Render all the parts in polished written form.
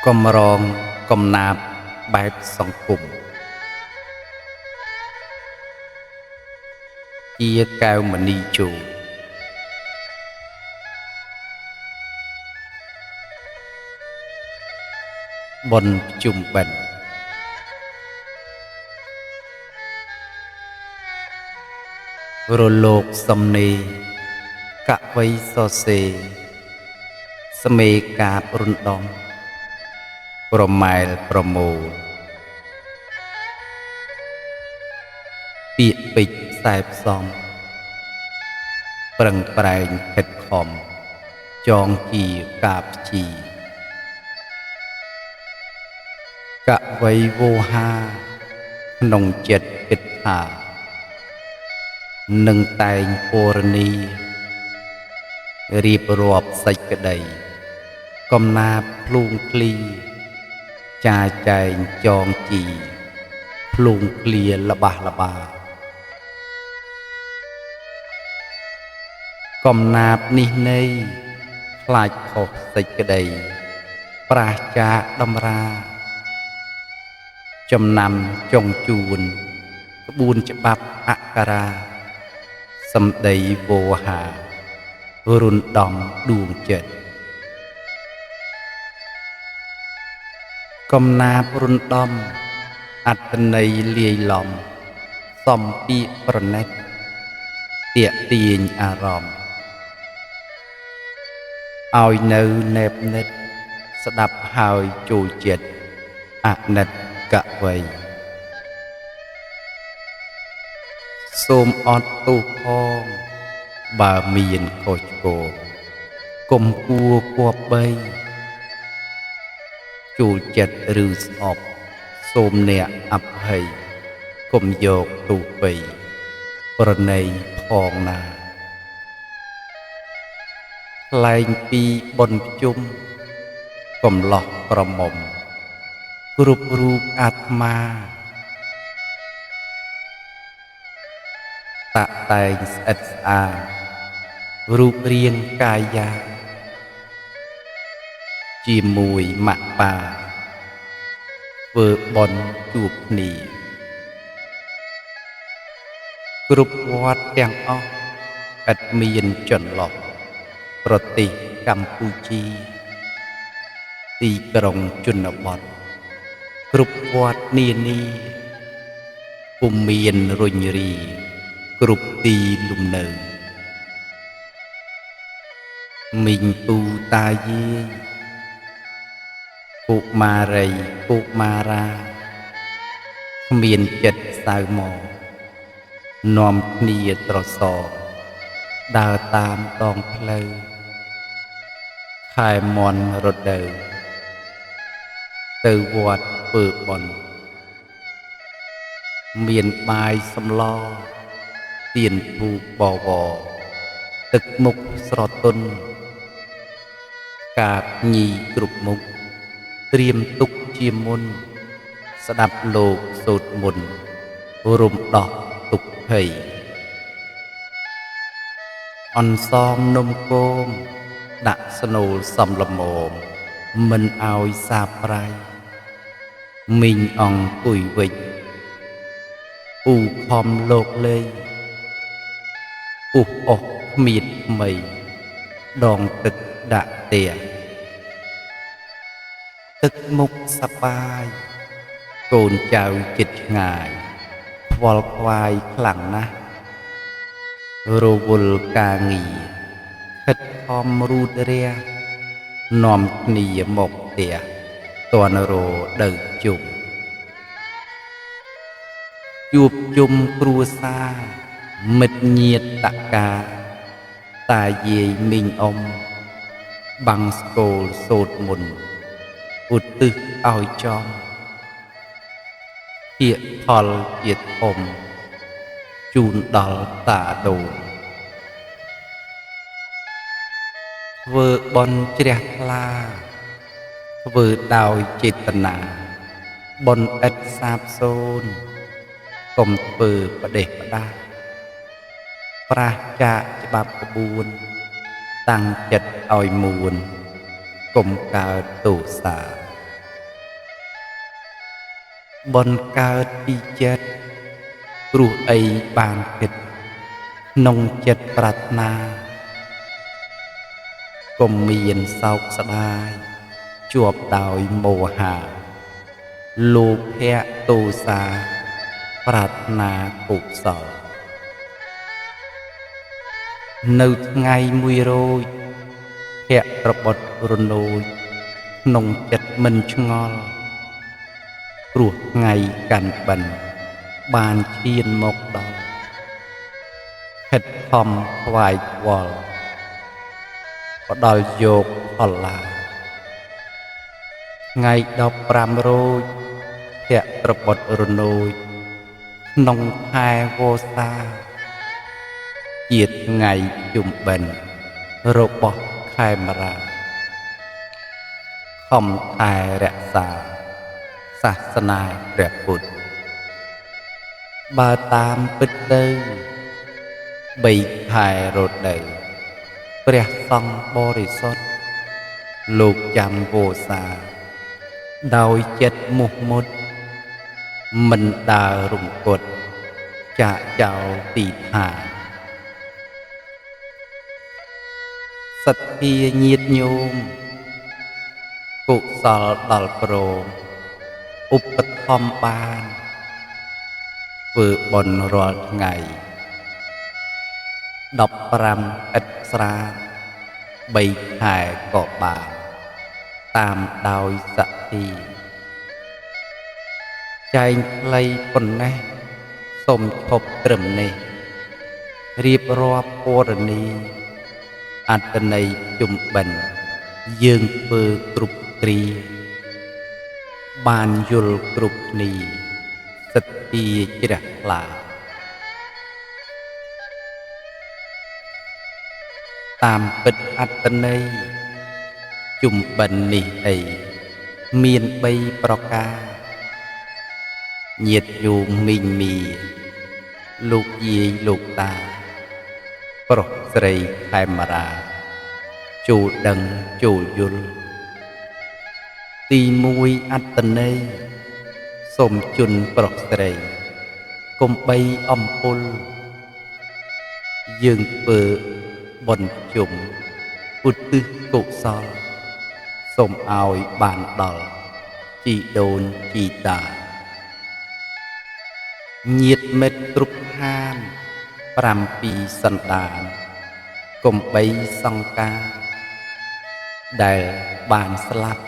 កំរងកំណាព្យបែបសង្គមជាកែវមនីជោបុណ្យភ្ជុំបិណ្ឌរលោកសំនេកវីសរសេរស្មេកាបរុនដំប្រម៉ែលប្រមូលពាក្យពេចន៍ខ្សែផ្សំប្រឹងប្រែងខិតខំចងជាកាព្ជីកវីវោហាក្នុងចិត្តគិតថានឹងតែងពរនីរៀបរាប់សេចក្តីកំណាព្យភ្លួងភ្លីចាចែងចងជីភ្លួងភ្លាល្បះល្បាកំណាព្យនេះនៃខ្លាចខុសសេចក្តីប្រាសចាកតម្រាចំណាំចុងជួនក្បួនច្បាប់អក្ខរាសម្ដីវោហារុនដំដួងចិត្តកំណាព្យរុនដំអត្តន័យលាយឡំសំពាក្យប្រណិតទាក់ទាញអារម្មណ៍ឲ្យនៅណែបនិតស្ដាប់ហើយចូលចិត្តអាណិតកវីសូមអត់ទោសផងបើមានខុសឆ្គងកុំគួគប្បីចូលចិត្តឬស្អប់សូមអ្នកអភ័យកុំយកទោសពៃប្រណីផងណាថ្លែងពីបុណ្យភ្ជុំកំឡោះក្រមុំគ្រប់រូបអាត្មាតាក់តែងស្អិតស្អាតរូបរាងកាយាជាមួយម៉ាក់ប៉ាធ្វើបុណ្យជួបគ្នាគ្រប់វត្តទាំងអស់ឥតមានចន្លោះប្រទេសកម្ពុជាទីក្រុងជនបទគ្រប់វត្តនានាពុំមានរុញរាគ្រប់ទីលំនៅមីងពូតាយាយកុមារីកុមារាគ្មានចិត្តសៅមកនាំគ្នាត្រសរដើរតាមដងផ្លូវខែមន់រដូវទៅវត្តធ្វើបុណ្យមានបាយសម្លទៀនធូបបវរទឹកមុខស្រទន់កាបញីគ្រប់មុខត្រៀមទុកជាមុនស្ដាប់លោកសូត្រមន្តរំដោះទុក្ខភ័យអន្សមនំគមដាក់ស្នូលសំល្មមមិនឲ្យសាបប្រៃមីងអង្គុយវិចពូខំលោកលេងពុះអស់គ្មៀតថ្មីដងទឹកដាក់ផ្ទះទឹកមុខសប្បាយកូនចៅចិត្តឆ្ងាយខ្វល់ខ្វាយខ្លាំងណាស់រវល់ការងារខិតខំរូតរះនាំគ្នាមកផ្ទះតនរដូវជុំជួបជុំគ្រួសារមិត្តញាតិតកាតាយាយមីងអ៊ំបាំងស្គលសូត្រមន្តឧទ្ទិសឲ្យចំជាផលជាធំជូនដល់តាដូនធ្វើបុណ្យជ្រះថ្លាធ្វើដោយចេតនាបុណ្យឥតសាបសូន្យកុំធ្វើផ្ដេសផ្ដាសប្រាសចាកច្បាប់ក្បួនតាំងចិត្តឲ្យមួនកុំកើតទោសា បុណ្យកើតពីចិត្តព្រោះអីបានគិតក្នុងចិត្តប្រាថ្នាកុំមានសោកស្ដាយជាប់ដោយមោហាលោភៈទោសាប្រាថ្នាកុសលនៅថ្ងៃមួយរោចភៈប្របុតរនោចក្នុងចិត្តមិនឆ្ងល់ព្រោះថ្ងៃកាន់បិណ្ឌបានឈានមកដល់ខិតខំថ្វាយថ្វល់ផ្ដល់យកផលឡាថ្ងៃ15រោចភៈប្របុតរនោចក្នុងខែវស្សាជាថ្ងៃជុំបិណ្ឌរបស់ខេមរាខំថែរក្សាសាសនាព្រះពុទ្ធបើតាមពិតទៅ3ខែរដូវព្រះសង្ឃបរិសុទ្ធលោកចាំវោសាដោយចិត្តមោះមុតមិនដើររង្គត់ចាកចោលទីឋានសទ្ធាញាតិញោមកុសលដល់ព្រមឧបត្ថម្ភបានធ្វើបុណ្យរាល់ថ្ងៃ15ឥតស្រា3ខែក៏បានតាមដោយសទ្ធាចែងខ្លីប៉ុណ្ណេះសូមឈប់ត្រឹមនេះរៀបរាប់ពរនីអត្តន័យជុំបិណ្ឌយើងធ្វើគ្រប់គ្រាបានយល់គ្រប់គ្នាសទ្ធាជ្រះថ្លាតាមពិតអត្តន័យជុំបិណ្ឌនេះអីមាន3ប្រការញាតិញោមមីងមីលោកយាយលោកតាប្រុសស្រីខេមរាចូលដឹងចូលយល់ទី1អត្តន័យសូមជន់ប្រុសស្រីកុំបីអំពុលយើងធ្វើបុណ្យជុំឧទ្ទិសកុសលសូមឲ្យបានដល់ជីដូនជីតាញាតិមិត្តគ្រប់ឋាន7សន្តានកុំបីសង្ការដែលបានស្លាប់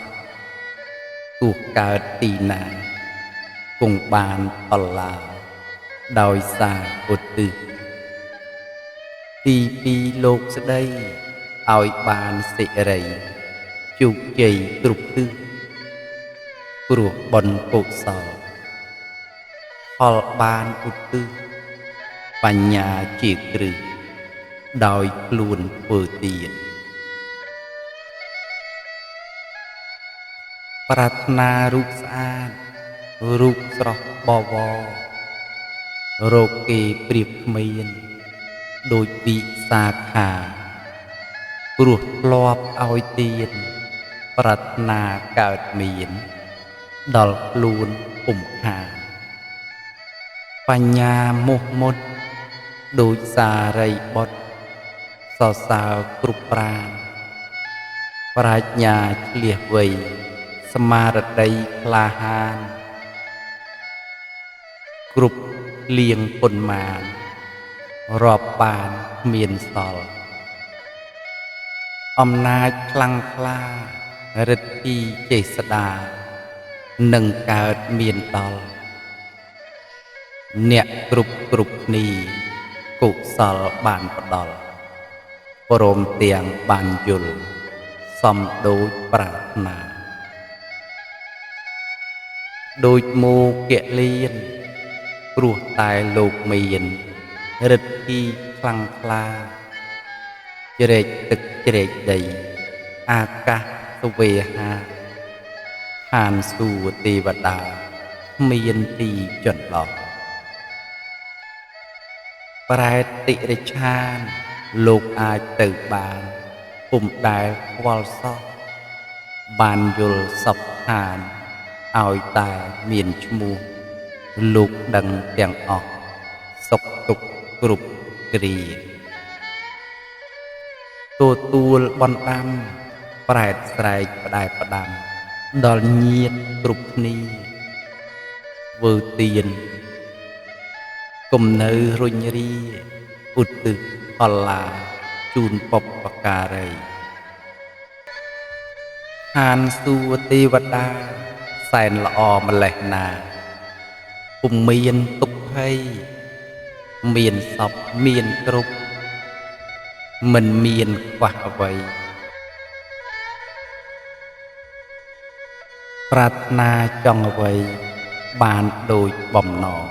ទោះកើតទីណាគង់បានផលឡាដោយសារឧទ្ទិសទី2លោកស្ដីឲ្យបានសិរីជោគជ័យគ្រប់ទិសព្រោះបុណ្យកុសលផលបានឧទ្ទិសបញ្ញាជាគ្រឹះដោយខ្លួនធ្វើទានប្រាថ្នារូបស្អាតរូបស្រស់បវររោគគេប្រៀបគ្មានដូចវិសាខាព្រោះធ្លាប់ឲ្យទានប្រាថ្នាកើតមានដល់ខ្លួនពុំខានបញ្ញាមោះមុតដូចសារីបុត្រសរសើរគ្រប់ប្រាណប្រាជ្ញាឆ្លៀសវៃស្មារតីក្លាហានគ្រប់លៀងប៉ុន្មានរាប់បានគ្មានសល់អំណាចខ្លាំងក្លារិទ្ធីចេស្តានឹងកើតមានដល់អ្នកគ្រប់គ្នាកុសលបានផ្ដល់ព្រមទាំងបានយល់សំដូចប្រាថ្នាដូចមោគលៀនព្រោះតែលោកមានរិទ្ធីខ្លាំងក្លាជ្រែកទឹកជ្រែកដីអាកាសសវេហាឋានសួគ៌ទេវតាមានទីចន្លោះប្រែតតិរិឆានលោកអាចទៅបានពុំដែលខ្វល់សោះបានយល់សពឋាន ឲ្យតែមានឈ្មោះលោកដឹងទាំងអស់សុខទុក្ខគ្រប់គ្រាទទួលបណ្ដាំប្រែតស្រែកផ្ដែផ្ដាំដល់ញាតិគ្រប់គ្នាធ្វើទានគុំនៅរុញរាឧទ្ទិសផល្លាជូនបុព្វការីឋានសួគ៌ទេវតាសែនល្អម្លេះណាពុំមានទុក្ខភ័យមានសពមានគ្រប់មិនមានខ្វះអ្វីប្រាថ្នាចង់អ្វីបានដូចបំណង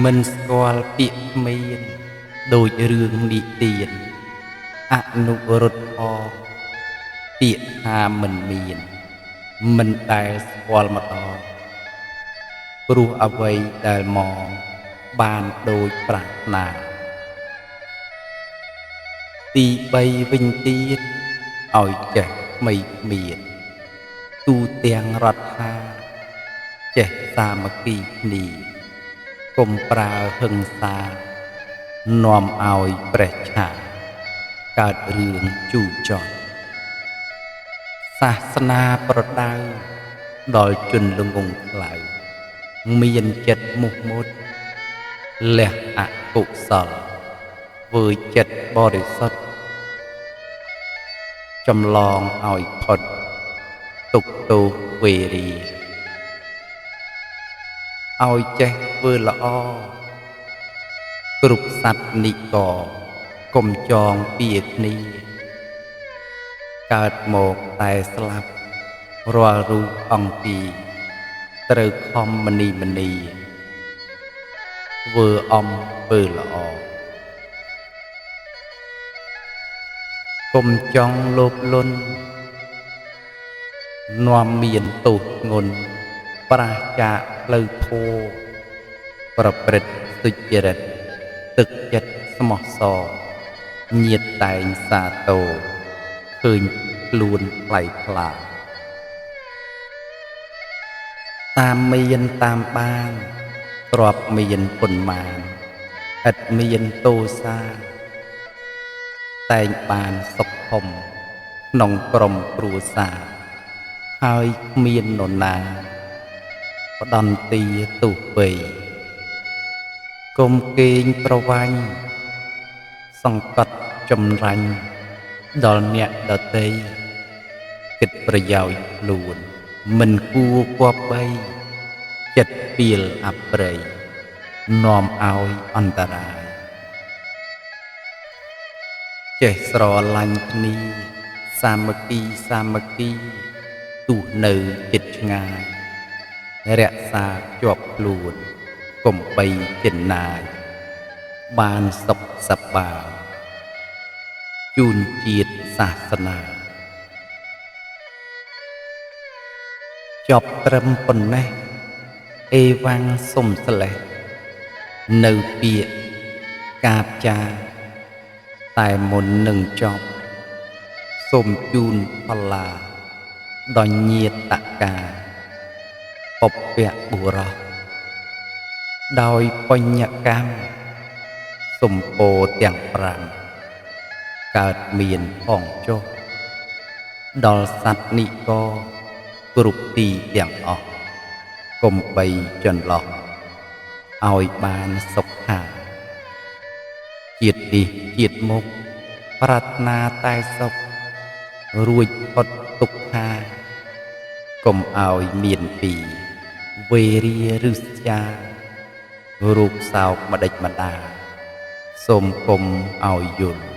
មិនស្គាល់ពាក្យគ្មានដូចរឿងនិទានអនុរុទ្ធផងពាក្យថាមិនមានមិនដែលស្គាល់ម្ដងព្រោះអ្វីដែលមកបានដូចប្រាថ្នាទី3វិញទៀតឲ្យចេះក្មីគ្មានទូទាំងរដ្ឋាចេះសាមគ្គីគ្នាកុំប្រើហិង្សានាំឲ្យប្រេះឆាកើតរឿងជូរចត់សាសនាប្រដៅដល់ជនល្ងងខ្លៅមានចិត្តមុះមុតលះអកុសលធ្វើចិត្តបរិសុទ្ធចម្លងឲ្យផុតទុក្ខទោសវេរាឲ្យចេះធ្វើល្អគ្រប់សត្វនិកកុំចងពៀគ្នាកើតមកតែស្លាប់រាល់រូបអង្គីត្រូវខំមនីមនីធ្វើអំពើល្អកុំចង់លោភលន់នាំមានទោសធ្ងន់ប្រាសចាកផ្លូវធម៌ប្រព្រឹត្តសុចរិតទឹកចិត្តស្មោះសរញាតិតែងសាទរឃើញខ្លួនថ្លៃថ្លាតាមមានតាមបានទ្រព្យមានប៉ុន្មានឥតមានទោសាតែងបានសុខធំក្នុងក្រុមគ្រួសារហើយគ្មាននរណាផ្ដន្ទាទោសពៃកុំកេងប្រវាញ់សង្កត់ចម្រាញ់ដល់អ្នកដទៃគិតប្រយោជន៍ខ្លួនមិនគួរគប្បីចិត្តពីលអប្រិយនាំឲ្យអន្តរាយចេះស្រឡាញ់គ្នាសាមគ្គីសាមគ្គីទោះនៅចិត្តឆ្ងាយរក្សាជាប់ខ្លួនកុំបីចិនណាយបានសុខសប្បាយជូនជាតិសាសនាចប់ត្រឹមប៉ុណ្ណេះអេវ៉ាំងសុំស្លេះនៅពាក្យកាបចាតែមុននឹងចប់សូមជូនផល្លាដល់ញាតកាបុព្វបុរសដោយបញ្ញកម្មសម្ពោទាំង5កើតមានផងចុះដល់សត្វនិកគ្រប់ទីទាំងអស់កុំបីចន្លោះឲ្យបានសុខាជាតិនេះជាតិមុខប្រាថ្នាតែសុខរួចផុតទុក្ខាកុំឲ្យមានពីវេរាឫស្យារូបសោកម្ដេចម្ដាសូមគុំឲ្យយល់